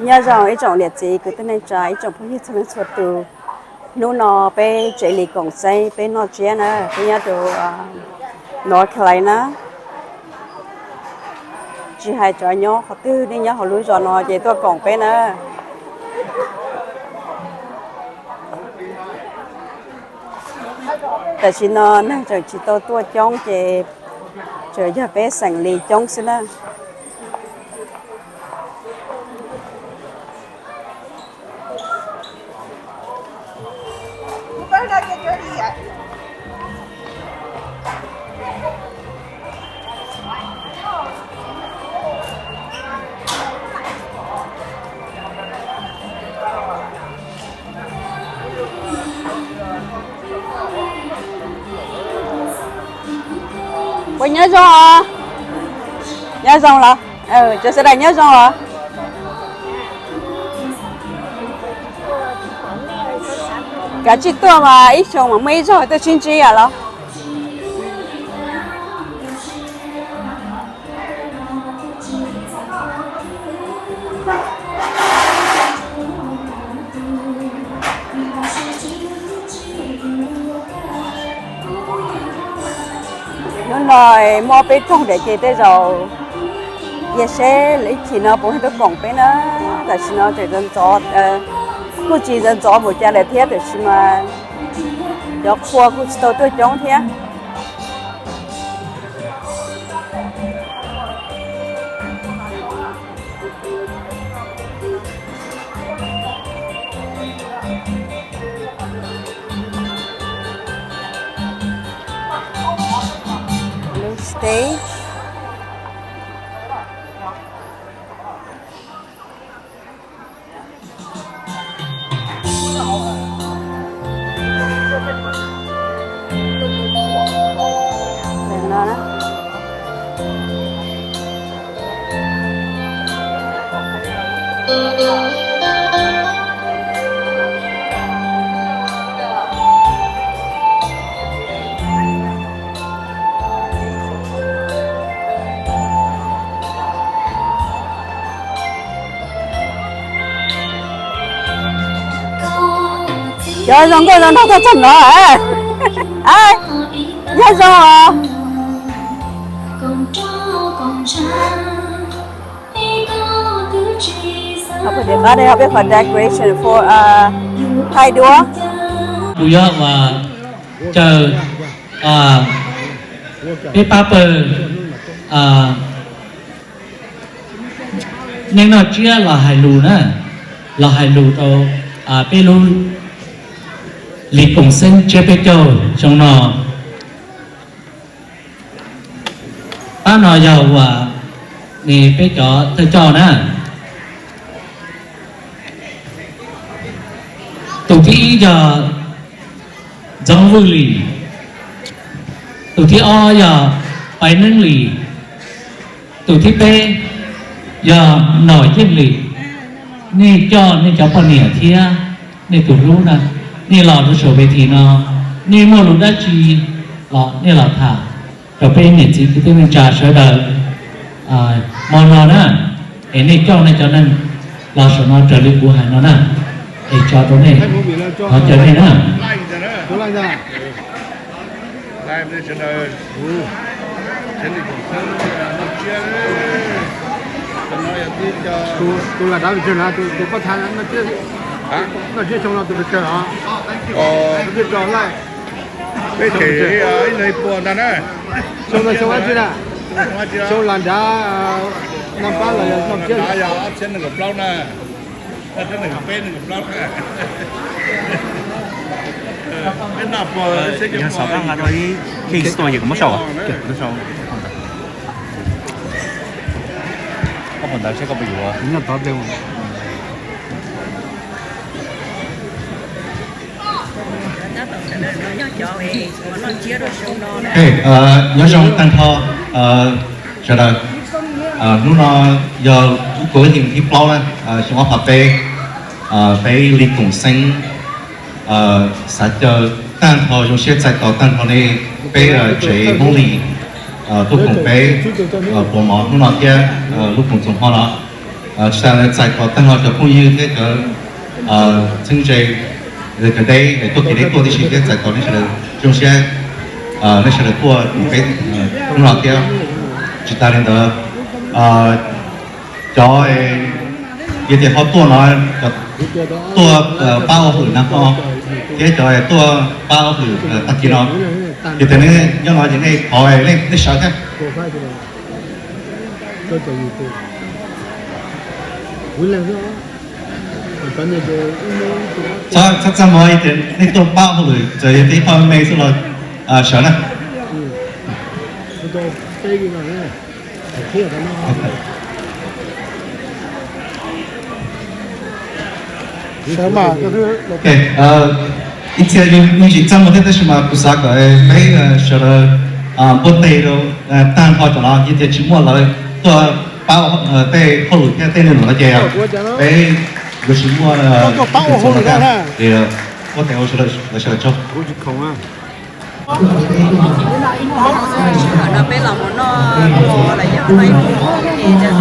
Nyob zoo ib tsoom niam txiv kwv tij neej tsa ib tsoom phooj ywg txhua leej txhua tus. Hnub no peb tsev Lis Koom Xeeb peb noj tsiab na, peb nyob rau North Carolina. Tsis hais cov nyob qhov twg, nej nyob hauv lub zos no ces tuaj koom peb na. Tam sim no neeg tseem tsis tau tuaj coob ces tseem yog peb xeem Lis coob xwb na. Puas nyob zoo os? Nyob zoo los? Cov sawv daws nyob zoo los? Kav tsij tuaj mas ib xyoo mas muaj ib zaug tuaj sib ntsib os los. Hnub no muaj peb rooj ntiav ces tej zaum cia seb lwm ib chim no puas tuaj koom peb na. Tam sim no tseem ntxov ntxov, kuj tsis ntxov ntxov npaum cas lawm thiab, tiam sis mas cov qhua kuj tsis tau tuaj coob thiab. Blue stage. Cov zoo nkauj zoo nraug tuaj txog no, nyob zoo os. Peb qhov decoration for thaij duab. Kuv yog uas caw peb pab pawg neej noj tsiab los hais lus na, los hais lus rau peb lub Lis Koom Xeeb tsiab peb caug xyoo no. Pab no yog uas peb cov thawj coj na. Tus thib ib yog Ntxoov Vwj Lis, tus thib ob yog Paiv Neeb Lis, tus thib peb yog Nom Yeej Lis. Nej coj nej cov poj niam thiab nej tus hlub na, nej los rau saum ves this no, nej muaj lus dab tsi los nej los tham rau peb niam txiv kwv tij neej tsa sawv daws hmo no na, es nej coj nej cov neeg los saum no raws li kuv hais no na, es tso rau nej, thov caw nej na. Tus lam dav pes tsawg na, tus poj thab noj tsiab xyoo no tus pes tsawg os? Peb them ib leeg ib puas ntag na. Xyoo no xyoo dab tsi na? Xyoo lam dav, noj pab los yog noj tsiab, yog ob txhiab nees nkaum plaub na. Peb nees nkaum plaub. Yog xav pab nqa rau ib King Store ces kuv muab sau. Koj puas ntawd seb koj puas yuav. Nyob zoo tag nrho sawv daws. Hnub no yog lub kaum ib hlis thib plaub na, xyoo ob phav peb, peb Lis Koom Xeeb xav caw tag nrho, zoo siab txais tos tag nrho nej peb tsev Hmoob Lis tuaj koom peb pluas mov hnub no thiab lub koom txoos hmo no. Tsis tas txais tos tag nrho cov phooj ywg thiab cov txheeb ze, cov deb tuaj kev deb tuaj tib si thiab txais tos nej sawv daws zoo siab, nej sawv daws tuaj peb hnub no thiab. Tsis tas li ntawd, cov yog tias ho tuaj no, tuaj pab ua hauj lwm nag hmo thiab cov tuaj pab ua hauj lwm tag kis no, yog tias nej nyob no ces nej thov nej sawv thiab. Txhob txaj muag, yog tias nej tuaj pab hauj lwm, txawm yog tias ib qho me xwb los sawv na. Ib txhia yeej tsis txaj muag thiab, tab sis mas kuv xav kom peb sawv daws npuaj teg rau tag nrho cov no, yog tias tsis muaj lawv tuaj pab tej hauj lwm thiab tej neeg no ces peb yuav tsis muaj, es npuaj teg ua sawv daws tsaug. Tam no peb los mus noj mov lawm, yog no ib hnub ces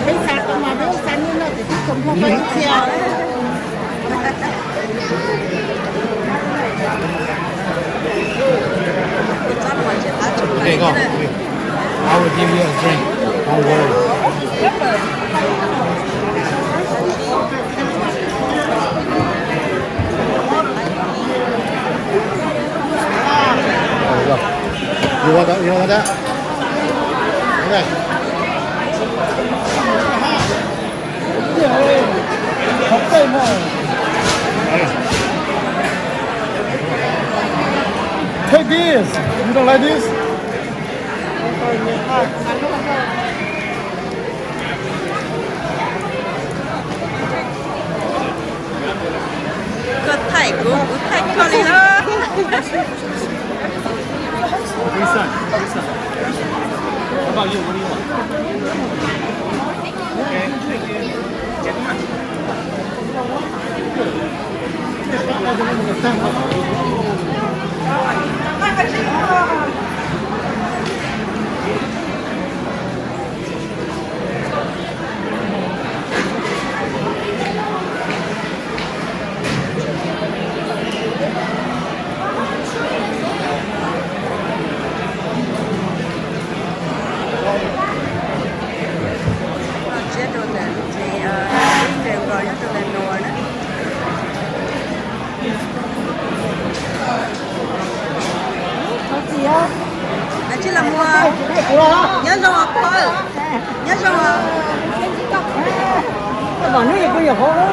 Peb xa tau mas peb xa nej noj ces peb tau nplog peb ib txhia. Okay, go. I will give you a drink. Don't worry. You want that? You want that? Okay. Take this. You don't like this? Koj thaij kuv, kuv thaij koj li na. Nyob rau ntawm, nyob rau ntawm no na. Nyob zoo os phauj, nyob zoo os.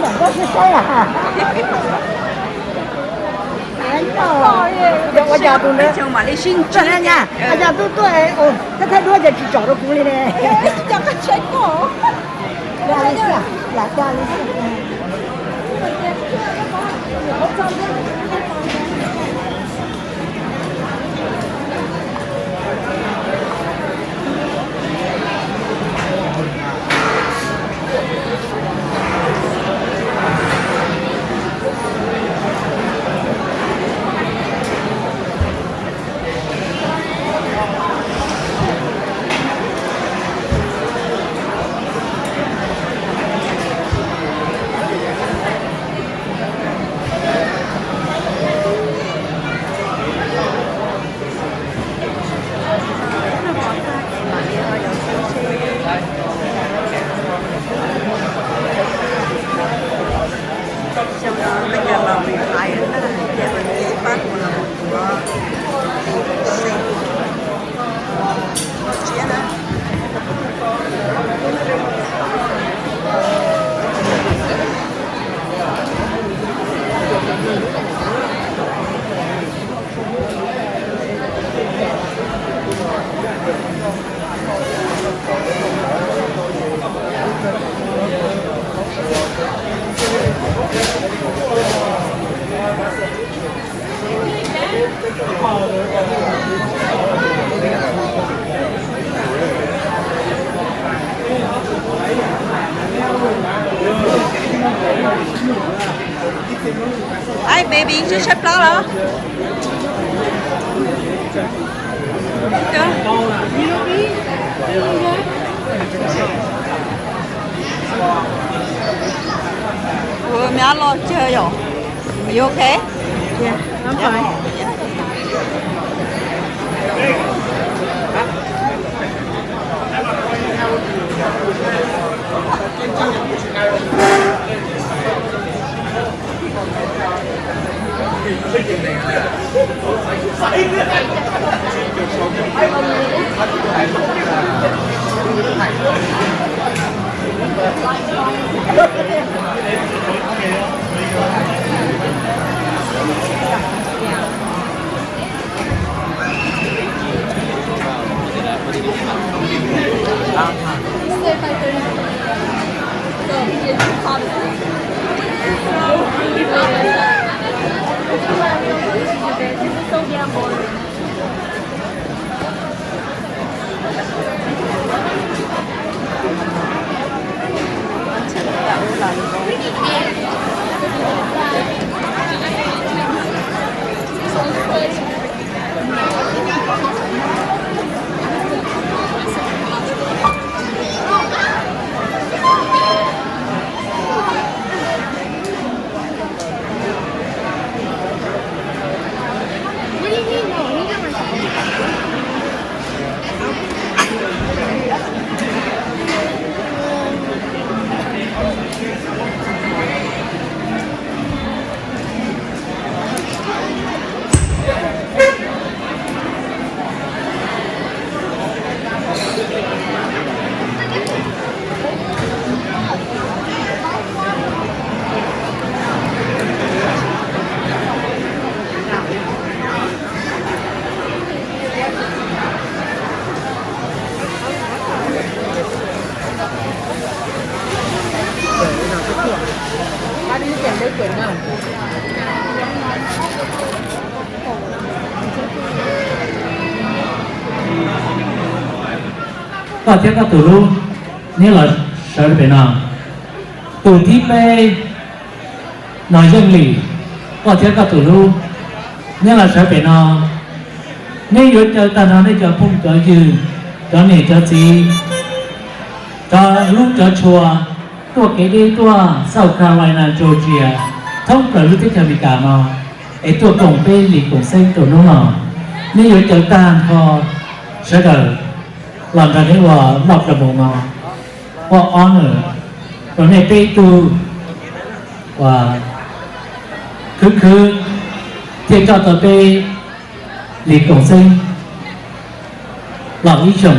Ua cas tus ntawd, ua cas tus ntawd, ua cas tuaj tuaj, thawj thawj duab ces tsis tsom rau kuv li ne. Dag li xwb, lam dag li xwb. Ai, baby, tshaib tshaib plab los? Ua me ab loj cag yom. Are you okay? Yeah, I'm fine. Koj thiab koj tus hlub, neb los sawv pem no. Tus thib peb, Nom Yeej Lis, koj thiab koj tus hlub, neb los sawv pem no. Neb yuav caw tag nrho nej cov phooj cov ywg, cov niam cov txiv, cov hlub cov tshua, tuaj kev deb tuaj South Carolina, Georgia, thoob plaws lub teb chaws Amelikas no, es tuaj koom peb Lis Koom Xeeb rau hnub no. Neb yuav caw tag nrho sawv daws los nrog neb ua moj rau moos no, ua honor rau nej peb tug uas khwv khwv thiaj coj tau peb Lis Koom Xeeb los ib xyoos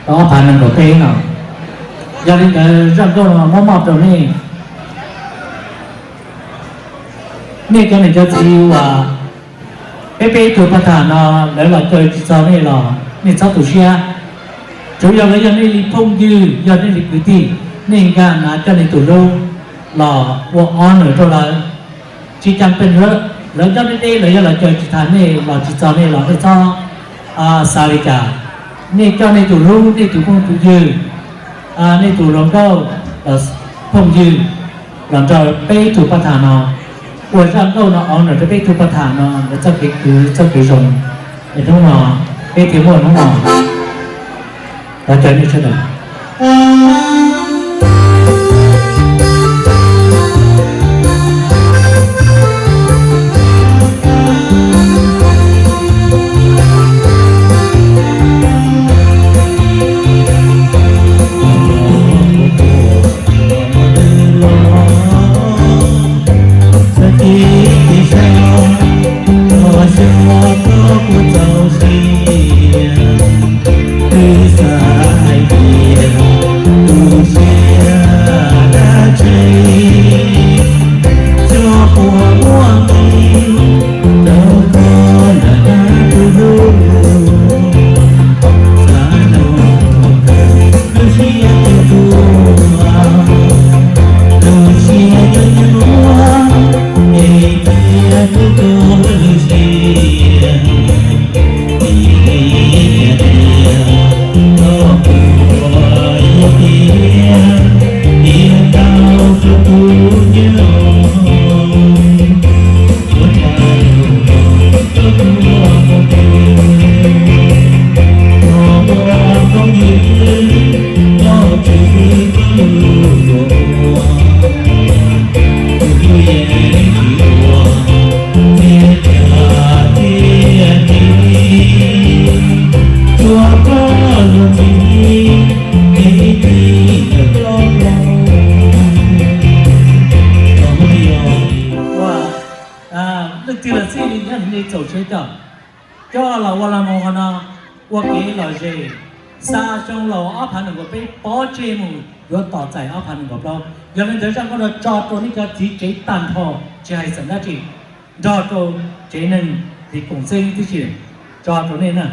tau ob phav nees nkaum peb no. Yog li ntawd zaj nkauj no muab moj rau nej. Nej cov niam cov txiv uas peb peb tug paj tham no lawv los caw tsis txog nej los nej txhob tu siab. Tsuav yog lawv yog nej li phooj ywg, yog nej li kwv tij, nej nkag nav coj nej tus hlub los ua honor rau lawv. Tsis cav pes tsawg, lawv nyob deb deb lawv yog los caw tsis txog nej los tsis txog nej los nej txhob xav li cas. Nej coj nej tus hlub, nej tus phooj tus ywg, nej tus hluas nkauj los phooj ywg los nrog peb tug paj tham no ua zaj nkauj no honor rau peb tug paj tham no lawv txoj kev kwv txoj kev zoo. Es hnub no peb thiaj muaj hnub no los caw nej sawv daws. nej txaus siab coj, coj los ua los mus qhov no, ua kev lom zem, xa xyoo laus ob phav nees nkaum peb pov tseg mus yuav tos txais ob phav nees nkaum plaub. Yog li ntawd zaj nkauj no tso rau nej cov txiv tsev tag nrho, tsis hais xeem dab tsi, nrog rau tsev neeg txiv koom txeeb tib si, tso rau nej na.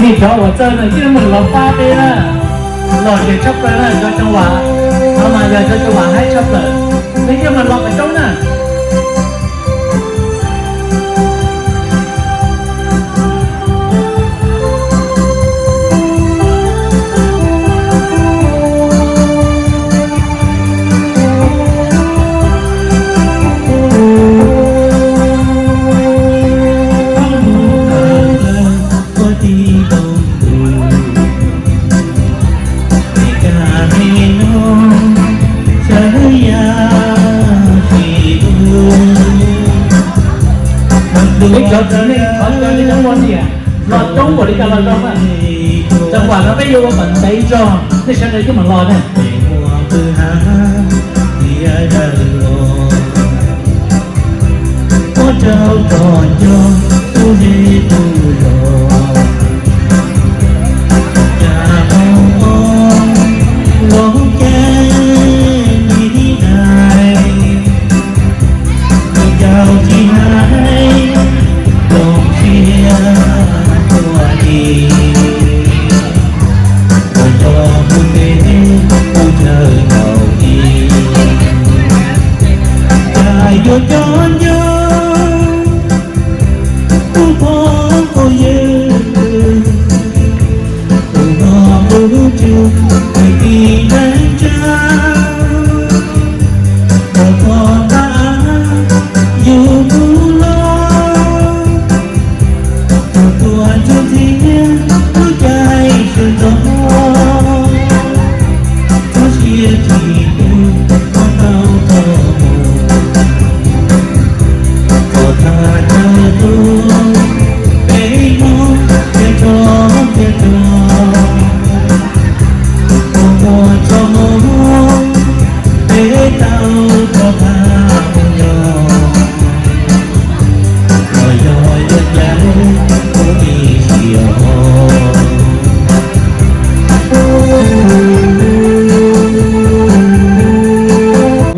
Nej cov uas txawj no yeej meem los pab peb na, lom zem tshaj plaws na cov coo vam, no mas yog cov coo vam haib tshaj plaws, nej yeej meem los kom coob na. Peb cov txiv neej thov caw nej cov poj niam los coob npaum li cas los zoo na. Tseem vam no peb yuav ua kom ntev zog, nej sawv daws yeej meem los na.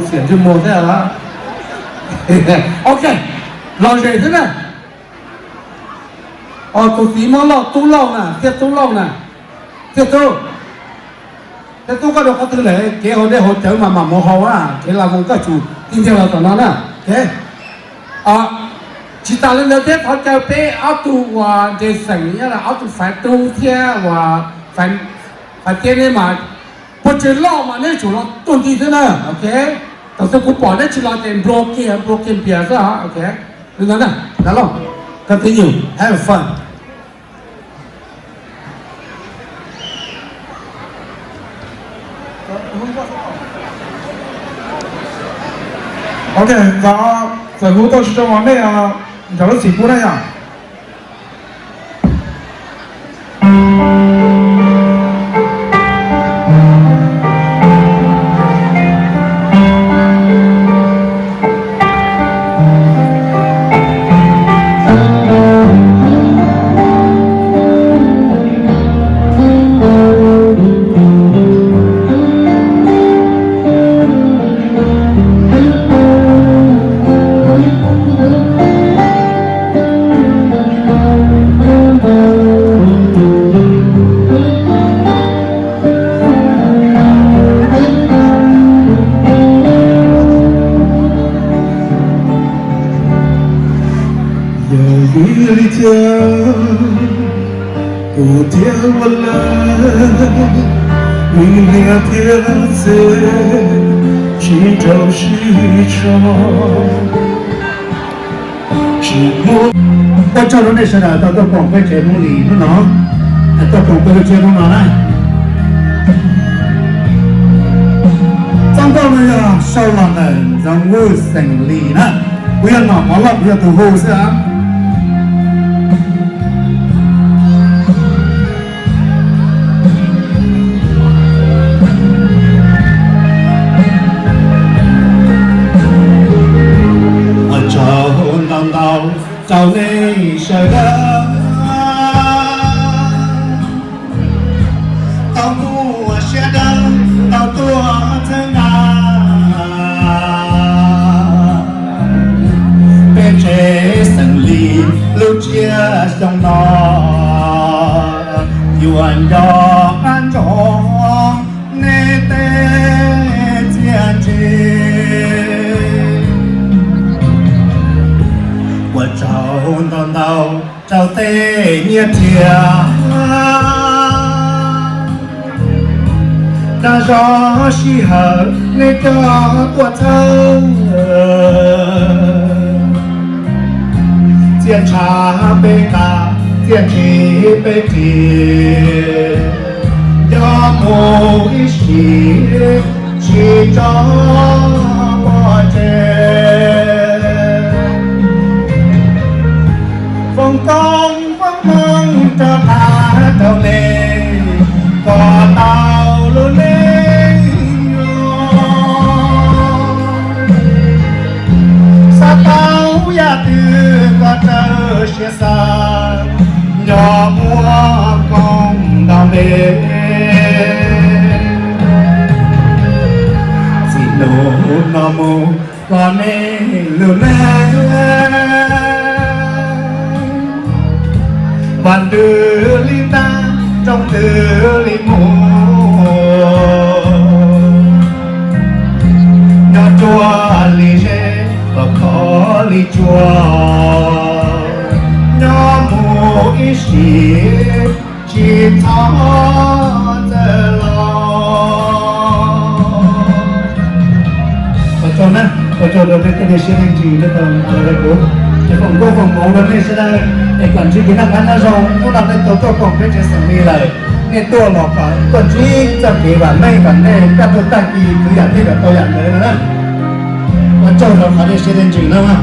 Xiam ntsej muag thiab. Ok, lom zem xwb na. Os, tus txiv Hmoob Lauj, Tub Lauj na, Txiaj Tub Lauj na, Txiaj Tub. Txiaj Tub, koj dua qhov twg lawm? Kev haus dej haus cawv mas mam mus haus na, kev las voos koj tsum tij ntiag los tom no na. Tsis tas li ntawd thiab, thov caw peb ob tug uas nres xeem nyob, ob tug Faiv Tub thiab uas Faiv Hais tias nej mas puas tseg loj mas neb tsum los tuaj nti xwb na, ok. Thaum twg kuv pom neb tsis los ces nplua kiag nplua kiag npias xwb, ok. Li ntawd na, Dab Laug, continue, have fun. Ok, txawm hu tuaj tsis tau los nej nrog lub txim pub na yom. Yog vim li cas kuv thiaj ua lawm, vim niam thiab txiv tsis rau siab tso. Ua tsaug rau nej sawv daws tau tuaj koom peb tsev Hmoob Lis hnub no, tuaj koom peb lub tsiab hnub no na. Txoj nkauj no yog sau los ntawm Ntxoov Vwj xeem Lis na. Kuv yog nom mov loj, kuv yog tus hu xwb. Ua tsaug ntau ntau rau nej sawv daws tau muaj siab dawb tau tuaj txhawb nqa peb tsev xeem Lis lub tsiab xyoo no. Yuav nco qab ntsoov nej tej txiaj ntsig. Ua tsaug ntau ntau rau tej nyiaj txiag dag zog sij hawm nej coj tuaj txhawb. Txiaj ntshav peb nqa, txiaj ntsig peb ris, nco mus ib sim tsis tso pov tseg. Foom koob foom hmoov rov qab rau nej, kom tau lub neej zoo. Xav tau yam twg kom raws siab xav, nco muaj koob nto npe. Txij hnub no mus kom nej lub neej vam ntws li ntag, nroo ntws li mus. Nyob ruaj li zeb, los khov li tsua, nyob mus ib sim tsis txhob txawj los. Ua tsaug na, ua tsaug rau nej tej siab nej ntsws nej tau los rau kuv. Ces foom koob foom hmoov rau nej sawv daws es kom ntsib kev noj qab nyob zoo. Hnub no nej tau tuaj koom peb tsev xeem Lis lawm, nej tuaj los kom tuaj ntsib txoj kev vam meej kom nej kaj ntug tag kis khwv yam twg kom tau yam ntawd no na. Ua tsaug rau qhov nej siab nej ntsws na.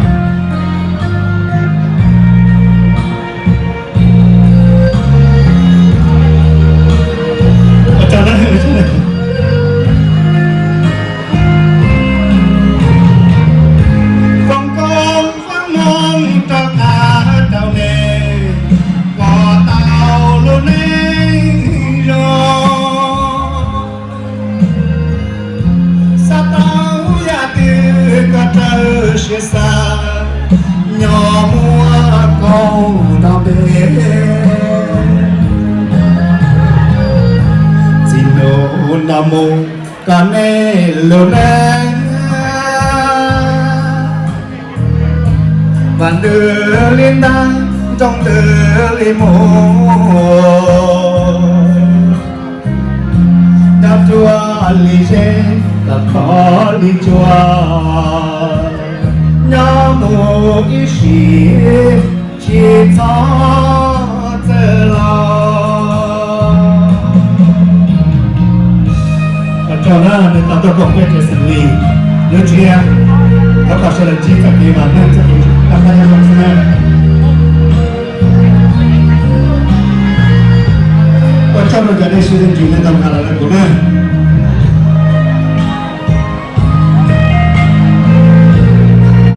Foom koob foom hmoov rov qab rau nej, kom tau lub neej zoo. Xav tau yam twg kom raws siab xav, nyob muaj koob nto npe. Txij hnub no mus kom nej lub neej vam ntws li ntag, nroo ntws li mus. Li zeb los khov li cua, nyob mus ib sim tsis txhob txawj los. Ua tsaug na, nej tau tuaj koom peb tsev xeem Lis, yuav tsis thov kom sawv daws ntsib txoj kev vam meej, txoj kev noj qab nyob zoo xwb na. Ua tsaug rau cov nej siv txuj ci nej tau nkag los rau kuv na.